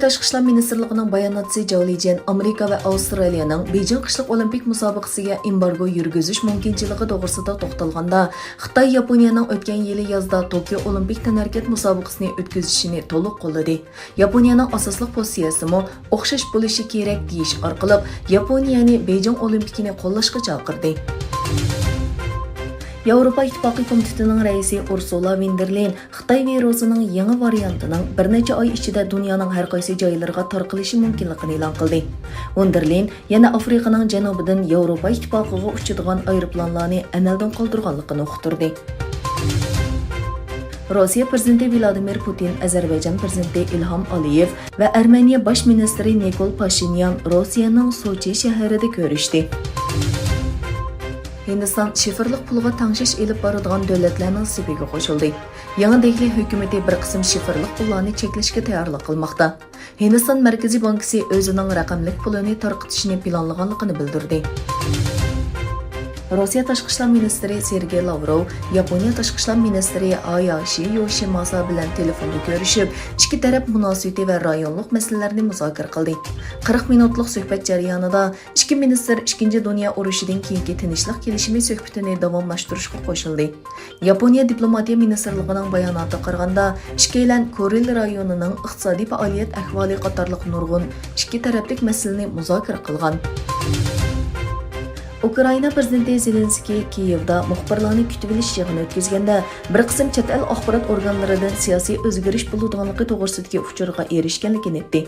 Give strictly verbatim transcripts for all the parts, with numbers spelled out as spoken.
تاشقى ئىشلار مىنىستىرلىقىنىڭ باياناتچىسى جاۋ لىجيەن ئامېرىكا ۋە ئاۋسترالىيەنىڭ بېيجىڭ قىشلىق ئولىمپىك مۇسابىقىسىگە ئېمبارگو يۈرگۈزۈش مۇمكىنچىلىكى توغرىسىدا توختالغاندا، خىتاي ياپونىيەنىڭ ئۆتكەن يىلى يازدا توكيو ئولىمپىك تەنھەرىكەت مۇسابىقىسىنى ئۆتكۈزۈشىنى تولۇق قوللىدى. ياپونىيەنىڭ ئاساسلىق پوزىتسىيەسىمۇ ئوخشاش بولۇشى كېرەك دېيىش ئارقىلىق ياپونىيەنى بېيجىڭ ئولىمپىكىنى قوللاشقا چاقىردى. ياۋروپا ئىتتىپاقى كومىتېتىنىڭ رەئىسى ئۇرسۇلا ۋىندېرلېين خىتاي ۋىرۇسىنىڭ يېڭى ۋارىيانتىنىڭ بىر نەچچە ئاي ئىچىدە دۇنيانىڭ ھەر قايسى جايلىرىغا تارقىلىشى مۇمكىنلىقىنى ئېلان قىلدى. ۋىندېرلېين يەنە ئافرىقىنىڭ جەنۇبىدىن ياۋروپا ئىتتىپاقىغا ئۇچىدىغان ئايروپىلانلارنى ئەمەلدىن قالدۇرغانلىقىنى ئۇقتۇردى. روسىيە پىرېزىدېنتى ۋلادىمىر پۇتىن ئەزەربەيجان پىرېزىدېنتى ئىلھام ئالىيېۋ ۋە ئەرمېنىيە باش مىنىستىرى نىكول پاشىنيان روسىيەنىڭ سوچى شەھىرىدە كۆرۈشتى. ھىندىستان شىفىرلىق پۇلغا تەڭشەش ئېلىپ بارىدىغان دۆلەتلەرنىڭ سېپىگە قوشۇلدى. يېڭى دېھلى ھۆكۈمىتى بىر قىسىم شىفىرلىق پۇللارنى چەكلەشكە تەييارلىق قىلماقتا. ھىندىستان مەركىزىي بانكىسى ئۆزىنىڭ رەقەملىك پۇلىنى تارقىتىشنى پىلانلىغانلىقىنى بىلدۈردى. روسىيە تاشقى ئىشلار مىنىستىرى سېرگېي لاۋروۋ ياپونىيە تاشقى ئىشلار مىنىستىرى ھاياشى يوشىماسا بىلەن تېلېفوندا كۆرۈشۈپ، ئىككى تەرەپ مۇناسىۋىتى ۋە رايونلۇق مەسىلىلەرنى مۇزاكىرە قىلدى. قىرىق مىنۇتلۇق سۆھبەت جەريانىدا ئىككى مىنىستىر ئىككىنچى دۇنيا ئۇرۇشىدىن كېيىنكى تىنچلىق كېلىشىمى سۆھبىتىنى داۋاملاشتۇرۇشقا قوشۇلدى. ياپونىيە دىپلوماتىيە مىنىستىرلىقىنىڭ باياناتىغا قارىغاندا، ئىككىيلەن كورېيل رايونىنىڭ ئىقتىسادىي پائالىيەت ئەھۋالى قاتارلىق نۇرغۇن ئىككى تەرەپلىك مەسىلىنى مۇزاكىرە قىلغان. ئۇكرائىنا پىرېزىدېنتى زېلېنسكىي كىيېۋدا مۇخبىرلارنى كۈتۈۋېلىش يىغىنى ئۆتكۈزگەندە، بىر قىسىم چەت ئەل ئاخبارات ئورگانلىرىدىن سىياسىي ئۆزگىرىش بولىدىغانلىقى توغرىسىدىكى ئۇچۇرغا ئېرىشكەنلىكىنى ئېيتتى.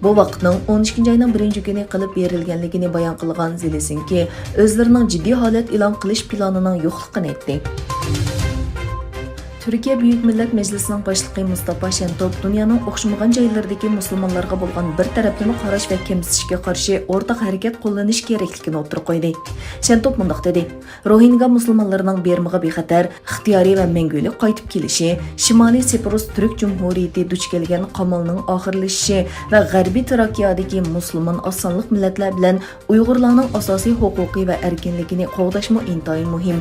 بۇ ۋاقىتنىڭ ئون ئىككىنچى ئاينىڭ بىرىنچى كۈنى قىلىپ بېرىلگەنلىكىنى بايان قىلغان زېلېنسكىي ئۆزلىرىنىڭ جىددىي ھالەت ئېلان قىلىش پىلانىنىڭ يوقلۇقىنى ئېيتتى. تۈركىيە بۈيۈك مىللەت مەجلىسىنىڭ باشلىقى مۇستافا شەنتوپ دۇنيانىڭ ئوخشىمىغان جايلىرىدىكى مۇسۇلمانلارغا بولغان بىر تەرەپلىمە قاراش ۋە كەمسىتىشكە قارشى ئورتاق ھەرىكەت قوللىنىش كېرەكلىكىنى ئوتتۇرىغا قويدى. شەنتوپ مۇنداق دېدى، روھىنگا مۇسۇلمانلىرىنىڭ بېرمىغا بىخەتەر، ئىختىيارىي ۋە مەڭگۈلۈك قايتىپ كېلىشى، شىمالىي سىپىرۇس تۈرك جۇمھۇرىيىتى دۇچ كەلگەن قامالنىڭ ئاخىرلىشىشى ۋە غەربىي تراكىيەدىكى مۇسۇلمان ئاز سانلىق مىللەتلەر بىلەن ئۇيغۇرلارنىڭ ئاساسىي ھوقۇقى ۋە ئەركىنلىكىنى قوغداشمۇ ئىنتايىن مۇھىم.